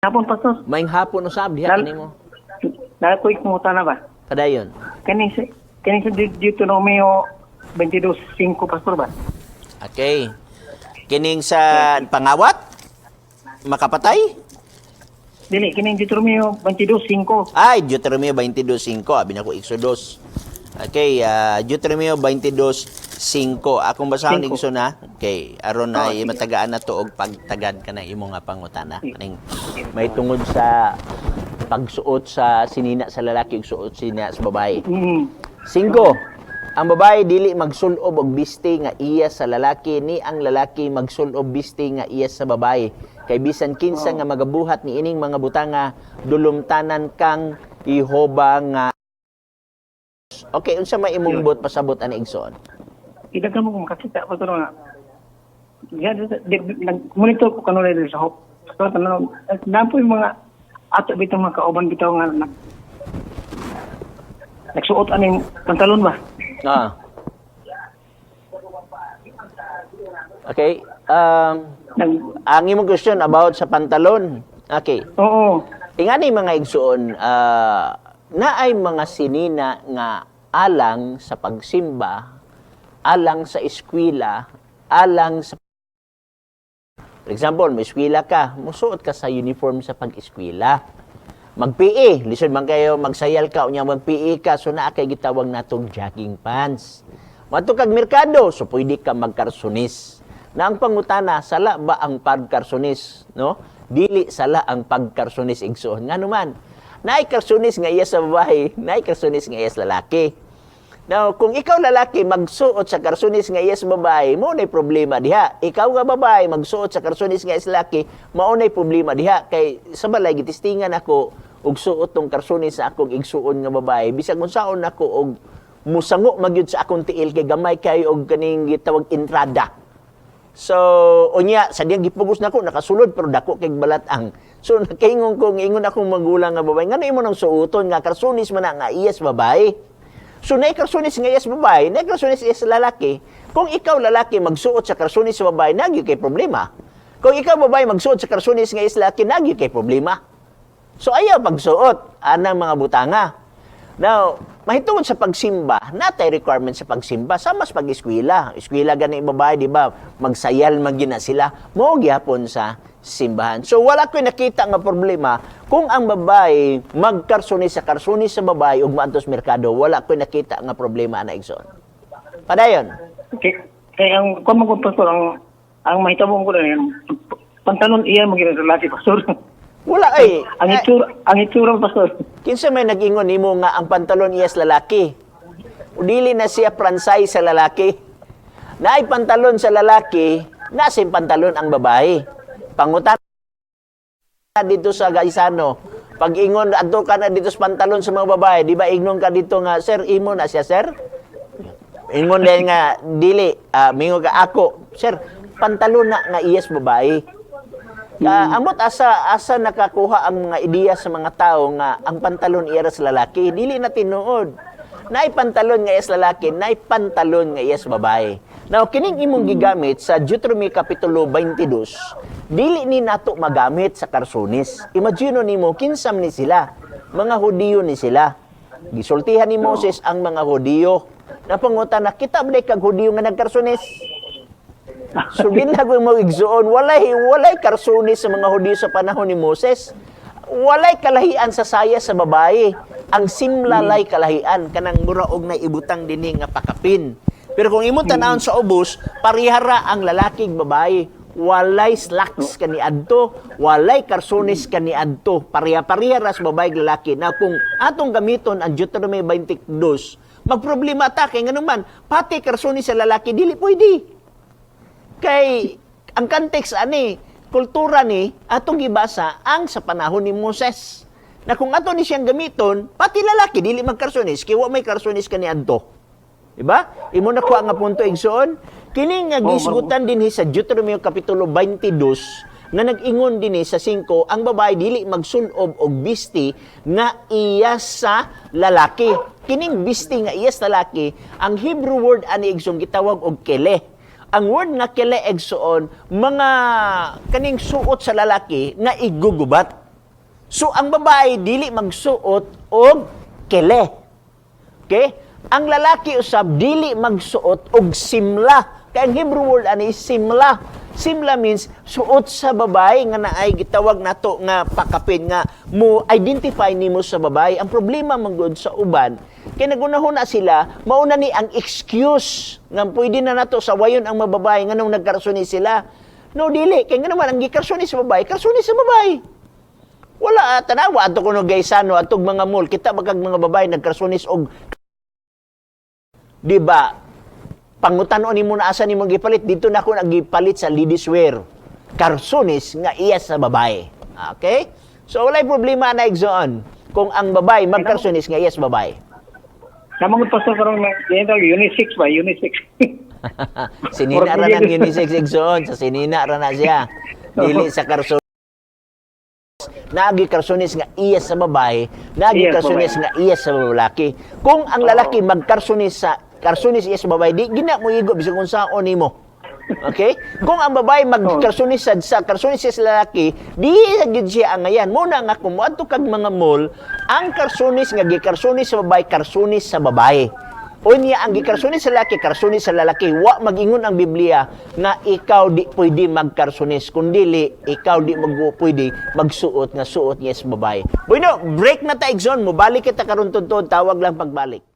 Hapon, Pastor. Maayong hapon usab diha kanimo. Naa ko'y pangutana ba? Padayon. Kani sa Deuteronomio 22:5, Pastor ba? Okay. Kining sa pangawat? Makapatay? Dili, kining Deuteronomio 22:5. Ay, Deuteronomio 22:5. Abi nako Exodus. Okay, Deuteronomio 22:5. Akong basahon, Singko. Igsoon na. Okay, aron Oh, ay sige. matagaan na to og pagtagad ka na imo nga pangutana. Kaning may tungod sa pagsuot sa sinina sa lalaki ug suot sinina sa babae. Singko, ang babae dili magsulob og biste nga iya sa lalaki ni ang lalaki magsulob biste nga iya sa babae. Kay bisan kinsa nga magabuhat ni ining mga butanga, dulumtanan kang Jehova nga. Okay, unsa may imong buot pasabot ani, igsoon? Idagan mo kung makakita, Pastor, nga. Yan, nag-monitor ko kanunay diri sa Hope. Pastor, tanong, naa po yung mga ato bitaw mga kauban bitaw nga nagsuot aning pantalon ba? Ah. Okay. Ang imong question about sa pantalon. Okay. Oo. Ingani mga igsuon, naay mga sinina nga alang sa pagsimba, alang sa eskwela, alang sa. For example, may eskwela ka, musuot ka sa uniform sa pag-eskwela. Mag-PE, lisod man kayo, magsayal ka, unya mag-PE ka, so naa kay gitawag natong jogging pants. Moadto kag merkado, so pwede ka magkarsunis. Na ang pangutana, sala ba ang pagkarsunis, no? Dili sala ang pagkarsunis, igsoon. Ngano man, naay karsunis nga iya sa babae, naay karsunis nga iya sa lalaki. Now, kung ikaw lalaki magsuot sa karsunis nga iya sa babae, mao nay problema diha. Ikaw nga babae magsuot sa karsunis nga iya sa lalaki, mao nay problema diha kay sa balay gitistingan ako og suot tong karsunis sa akong igsuon nga babae. Bisag unsaon nako og musango magyud sa akong tiil kay gamay kay og kaning gitawag entrada. So, unya, sa diyang gipugos nako nakasulod pero dako kay balat ang. So, nakaingon ko, ingon akong magulang nga babae, ngano imo nang suoton nga karsunis man na nga iyas babae? So, naay karsunis nga iyas babae, naay karsunis iyas lalaki. Kung ikaw lalaki magsuot sa karsunis sa babae, naa gyud kay problema. Kung ikaw babae magsuot sa karsunis nga iyas lalaki, naa gyud kay problema. So, ayaw pagsuot anang mga butanga. Now, mahitungod sa pagsimba, natay requirement sa pagsimba sa mas pag-eskwela. Eskwela gani babae, di ba? Magsayal man gyud na sila. Mao gyapon sa simbahan. So wala ko'y nakita nga problema kung ang babae magkarsunis sa karsunis sa babae ug maadtos merkado, wala ko'y nakita nga problema ana, igsoon. Padayon. Kay ang kung mo, Pastor, ang mahitabo ko lang yan, pantalon iya mo lalaki, Pastor. Wala ay. Ang Ay, itsura, Pastor. Kinsa may nag-ingon nimo nga ang pantalon iyas lalaki? Dili na siya pransay sa lalaki. Naay pantalon sa lalaki, nasa pantalon ang babae. Pangutan dito sa Gaisano. Pag ingon adto ka na dito sa pantalon sa mga babae, di ba ingnon ka dito nga, "Sir, imo na siya, sir?" Ingon din nga dili, mingon ka ako, "Sir, pantalon na nga iyas babae." Ka, amot asa asa nakakuha ang mga ideya sa mga tao nga ang pantalon iya sa lalaki, dili na tinuod. Naay pantalon nga iyas lalaki, naay pantalon nga iyas babae. Now, kining imong gigamit sa Deuteronomy kapitulo 22, dili ni nato magamit sa karsunis. Imagine nimo kinsam ni sila, mga Hudiyo ni sila. Gisultihan ni Moses ang mga Hudiyo. Napangutan na kita ba kag Hudiyo nga nagkarsunis? So ginagawin mo, igsuon, walay karsunis sa mga Hudiyo sa panahon ni Moses. Walay kalahian sa saya sa babae. Ang simlalay kalahian kanang mura og na ibutang dinhi nga pakapin. Pero kung imong tanawon sa ubos, parihara ang lalaki ug babae. Walay slacks kaniadto, walay karsunis kaniadto. Pareha-pareha ra sa babae ug lalaki. Na kung atong gamiton ang Deuteronomy 22, magproblema ta kay nganuman pati karsunis sa lalaki dili pwede. Kay ang context ani, kultura ni atong gibasa ang sa panahon ni Moses. Na kung ato ni siyang gamiton, pati lalaki dili magkarsunis kay wa may karsunis kaniadto. Diba? Imo na kuha nga punto, igsoon. Kini nga gisgutan dinhi sa Deuteronomy kapitulo 22 nga nag-ingon dinhi sa 5, ang babae dili magsulob og bisti nga iya sa lalaki. Kining bisti nga iya sa lalaki, ang Hebrew word ani, igsoon, gitawag og kele. Ang word nga kele, igsoon, mga kaning suot sa lalaki nga igugubat. So ang babae dili magsuot og kele. Okay? Ang lalaki usab dili magsuot og simla. Kay ang Hebrew word ani is simla. Simla means suot sa babae nga naay gitawag nato nga pakapin nga mo identify nimo sa babae. Ang problema man gud sa uban kay nagunahuna sila mauna ni ang excuse nga pwede na nato sawayon ang mga babae nganong nagkarsuni sila. No, dili kay nga naman ang gikarsuni sa babae, karsuni sa babae. Wala, tanawa ato kuno gaysano atog mga mall, kita bagag mga babae nagkarsunis og, di ba, pangutan-on nimo na asa nimo gipalit. Dito na ako nagipalit sa ladies wear. Karsunis nga iya sa babae. Okay? So walay problema na, igsoon, kung ang babae magkarsunis nga iya sa babae. Namang pastor karon nga unisex ba, unisex. Sinina ra nang unisex, igsoon, sa sinina ra na siya. Dili sa karsunis. Naagi karsunis nga iya sa babae, naagi Iya sa karsunis babae. nga iya sa lalaki. Kung ang lalaki magkarsunis sa karsunis iya sa babae, di gina mo igo bisag unsaon nimo. Okay? Kung ang babae magkarsunis sa karsunis siya sa lalaki, di sa gyud siya angayan. Muna nga kung moadto kag mga mall, ang karsunis nga gikarsunis sa babae, karsunis sa babae. Unya ang gikarsunis sa lalaki, karsunis sa lalaki. Wa magingon ang Biblia nga ikaw di pwede magkarsunis, kundili ikaw di mag pwede magsuot nga suot niya sa babae. Bueno, break na ta, igsoon, mobalik kita karon tuntun, tawag lang pagbalik.